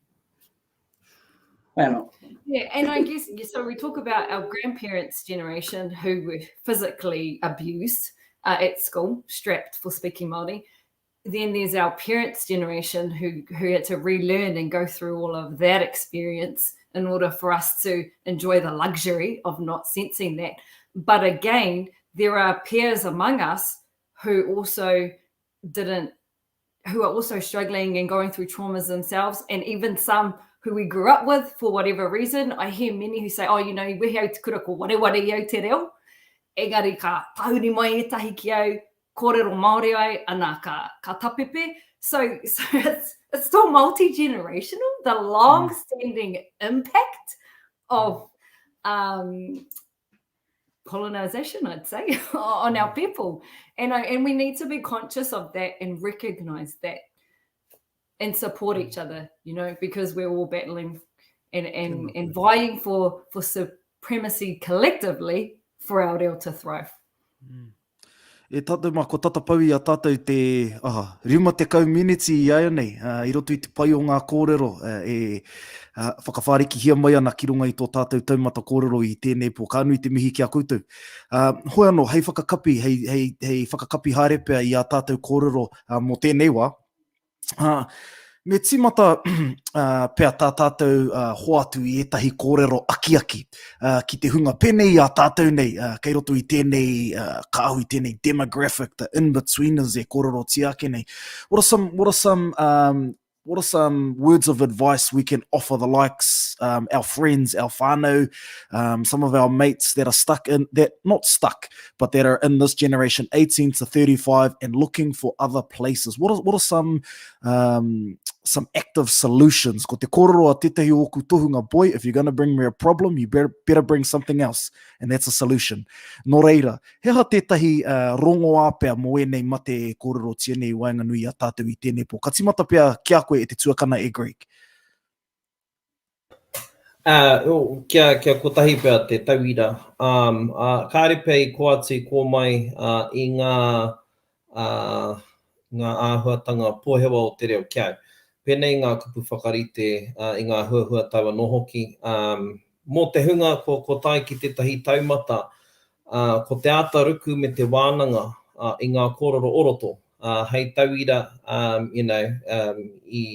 Well, yeah, and I guess so. We talk about our grandparents' generation who were physically abused uh, at school, strapped for speaking Māori. Then there's our parents' generation who who had to relearn and go through all of that experience in order for us to enjoy the luxury of not sensing that. But again, there are peers among us who also didn't who are also struggling and going through traumas themselves, and even some who we grew up with for whatever reason. I hear many who say, oh, you know, wehe au te kura ko wareware i au te reo. Engari ka tahuri mai ētahi ki au, kōrero Māori ai, ana ka, ka tapepe. So, so it's, it's still multi-generational, the long-standing mm. impact of um, colonization, I'd say, on our mm. people. And, I, and we need to be conscious of that and recognize that and support each mm. other, you know, because we're all battling and, and, and vying for, for supremacy collectively for our reo to thrive. Mm. E tātou mā, kua tata pau i a tātou te, aha, 50 miniti i āianei, uh, i roto i te pai o ngā kōrero uh, e uh, whakawhārikihia mai ana ki runga i tō tātou taumata kōrero i tēnei pō. Ka nui te mihi ki a koutou. Uh, hoi anō, hei whakakapi, hei, hei, hei whakakapi haere pea i ā tātou kōrero uh, mō tēnei wā, Uh, me tīmata uh, pea tā tātou uh, hoatu i ētahi kōrero akiaki uh, ki te hunga pēnei i a tātou nei, uh, kei roto i tēnei uh, kāhui, tēnei demographic, the in-betweeners e kōrerotia ake nei. What are some, what are some, um, what are some words of advice we can offer the likes? us, um, our friends, our whānau, um, some of our mates that are stuck in, that not stuck, but that are in this generation, 18 to 35 and looking for other places? What are, what are some, um, some active solutions? Ko te kōrero a tētahi o ōku tohunga, boy, if you're going to bring me a problem, you better, better bring something else, and that's a solution. Nō reira, He aha tētahi rongoā pea mō ēnei mate e kōrerotia nei i waenganui i a tātou i tēnei pō? Ka tīmata pea ki a koe e te tuakana e Greg. Uh, kia, kia kotahi pea te tauira. Um, uh, kāre pea i kō atu i kō mai uh, i ngā ā, ngā āhuatanga pohewa o te reo ki au. Pēnei ngā kupu whakarite ā, i ngā huahuatau anō hoki. Ā, mō te hunga kua, kua tae ki tētahi taumata, ā, ko te āta ruku me te wānanga ā, i ngā kōrero o roto. Ā, hei tauira, ā, you know, um, i,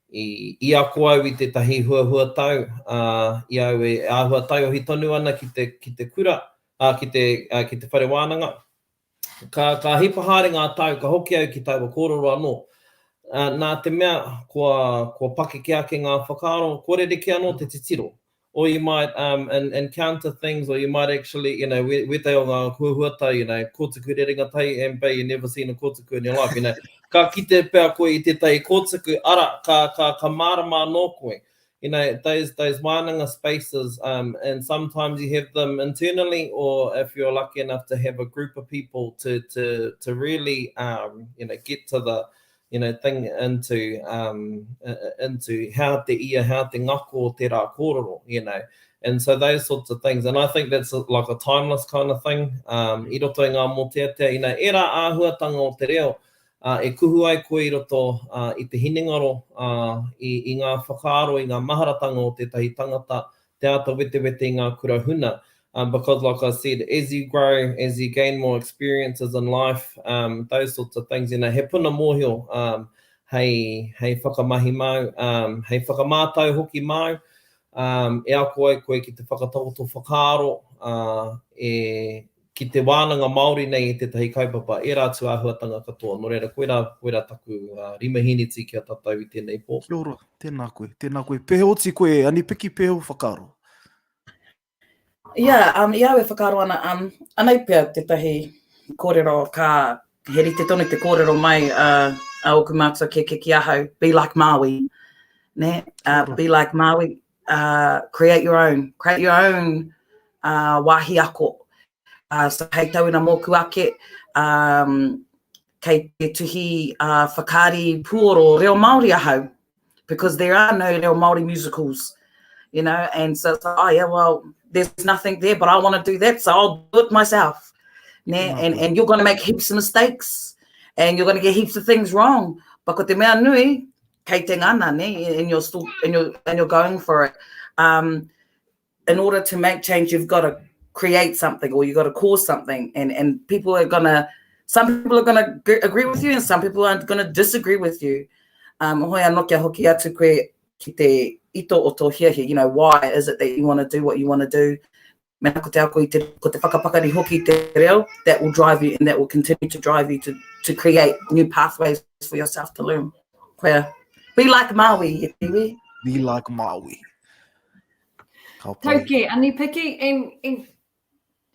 i, i ako au i tētahi huahuatau, ā, i au e āhua taiohi tonu ana ki te, ki te kura, ā, ki te, ā, ki te whare wānanga. Ka, ka hipa haere ngā tau, ka hoki au ki taua kōrero anō. Uh, nā te mea, kua, kua pakeke ake ngā whakaaro, kua rerekē anō te titiro. Or you might um, encounter things, or you might actually, you know, wētahi o ngā huahuatau, you know, kōtuku rerenga tahi, and but you never seen a kōtuku in your life, you know. Ka kite pea koe i tētahi kōtuku, ara, ka, ka, ka mārama anō koe. you know, those, those wānanga spaces, um, and sometimes you have them internally, or if you're lucky enough to have a group of people to, to, to really, um, you know, get to the, you know, thing into, um, into how te ia, how te ngako o te rā kōrero, you know. And so those sorts of things. And I think that's like a timeless kind of thing. Um, i roto i ngā mōteatea, you know, ērā āhuatanga o te reo, ā, e kuhu ai koe i roto i te hinengaro, ā, i, i ngā whakaaro, i ngā maharatanga o tētahi tangata, te āta wetewete i ngā kura huna. Um, because like I said, as you grow, as you gain more experiences in life, um, those sorts of things, you know, he puna mōhio um, hei, hei whakamahi māu, um, hei whakamātau hoki māu, um, e ako ai koe ki te whakatakoto whakaaro, uh, e, ki te wānanga Māori nei i tētahi kaupapa, ērā atu āhuatanga katoa. Nō reira, koirā, koirā taku rima hīniti ki a tātou i tēnei pō. Kia ora, tēnā koe, tēnā koe. Pēhea oti koe, Anipiki, pēhea ō whakaaro? Yeah, um, i au e whakaaro ana, um, anei pea tētahi kōrero ka, he rite tonu te kōrero mai uh, a ōku mātua kēkē ki ahau, be like Māui, ne? Uh, be like Māui, uh, create your own, create your own uh, wāhi ako. Uh, so hei tauira mōku ake, um, kei te tuhi uh, whakaari puoro reo Māori ahau, because there are no reo Māori musicals, you know, and so it's like, oh yeah, well, there's nothing there, but I want to do that, so I'll do it myself. Ne? And, and you're going to make heaps of mistakes, and you're going to get heaps of things wrong, but ko te mea nui, kei te ngana, ne? And you're still, and you're, and you're going for it. Um, in order to make change, you've got to create something or you've got to cause something. And, and people are going to, some people are going to agree with you and some people are going to disagree with you. Um, hoi anō kia hoki atu koe ki te ito o tō hiahia, you know, why is it that you want to do what you want to do? Mena ko te ako i te, ko te whakapakari hoki i te reo, that will drive you and that will continue to drive you to, to create new pathways for yourself to learn. Koia, be like Māui, e te iwi. Be like Māui. Ka pai. Tauke, Anipiki, and, and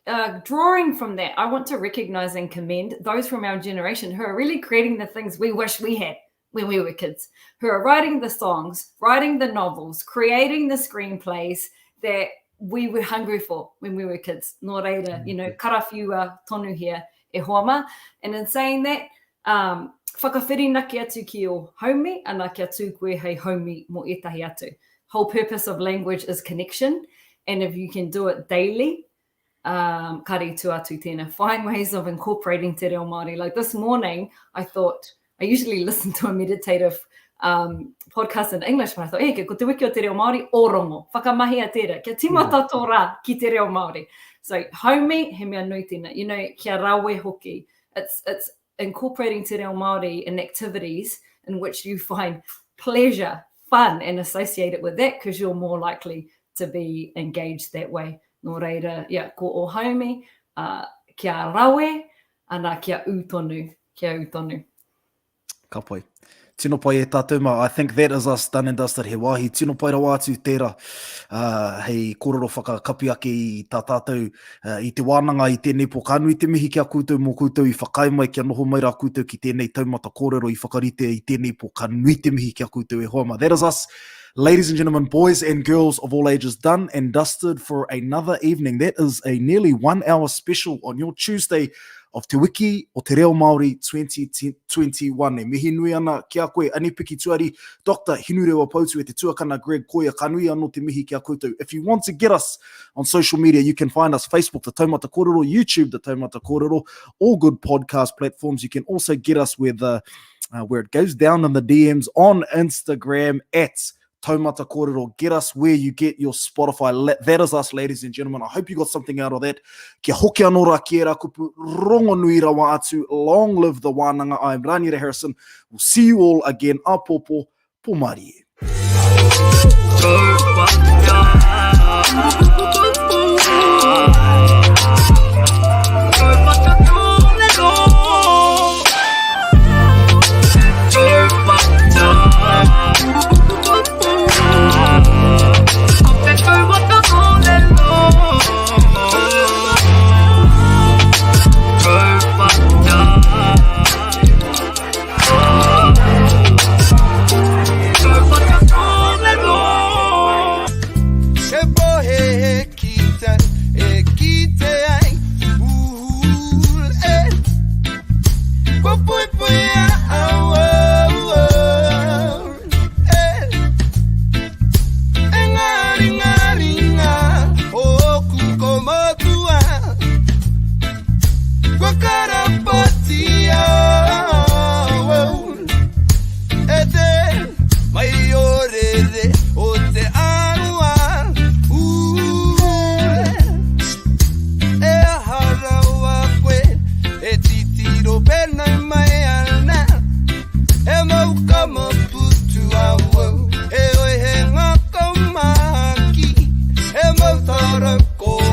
uh, drawing from that, I want to recognize and commend those from our generation who are really creating the things we wish we had when we were kids, who are writing the songs, writing the novels, creating the screenplays that we were hungry for when we were kids. Nō reira, you know, mm. karawhiua tonu here e hoa mā. And in saying that, um, whakawhirinaki atu ki o haumi, ana kia tū koe hei haumi mō ētahi atu. Whole purpose of language is connection, and if you can do it daily, um, kare i tua atu tēnā. Find ways of incorporating te reo Māori. Like this morning, I thought, I usually listen to a meditative um, podcast in English, but I thought, eh, ko te wiki o te reo Māori, o rongo, whakamahia tērā, kia tīmata tō rā ki te reo Māori. So, haumi, he mea nui tēnā, you know, kia rawe hoki. It's, it's incorporating te reo Māori in activities in which you find pleasure, fun, and associate it with that because you're more likely to be engaged that way. Nō reira, yeah, ko ō haumi, uh, kia rawe, ana kia ū tonu, kia ū tonu. Ka pai. Tino pai e tātou mā. I think that is us done and dusted. He wāhi tino pai rawa atu tērā uh, hei kōrero whakakapi ake i tā tātou uh, i te wānanga i tēnei pō. Ka nui te mihi ki a koutou mō koutou i whakaae mai kia noho mai rā koutou ki tēnei taumata kōrero i whakarite i tēnei pō. Ka nui te mihi ki a koutou e hoa mā. That is us. Ladies and gentlemen, boys and girls of all ages, done and dusted for another evening. That is a nearly one hour special on your Tuesday of Te Wiki o Te Reo Māori 2021. E mihi nui ana ki a koe, Anipiki Tuari, Dr. Hinurewa Poutu e te tuakana Greg Koia. Ka nui anō te mihi ki a koutou. If you want to get us on social media, you can find us Facebook, The Taumata Kōrero, YouTube, The Taumata Kōrero, all good podcast platforms. You can also get us where, the, uh, where it goes down in the DMs on Instagram at Taumata Kōrero. Get us where you get your Spotify. That is us, ladies and gentlemen. I hope you got something out of that. Kia hoki anō rā ki ērā kupu rongonui rawa atu. Long live the wānanga. I am Raniera Harrison. We'll see you all again āpōpō. Pō mārie. He mau tara ko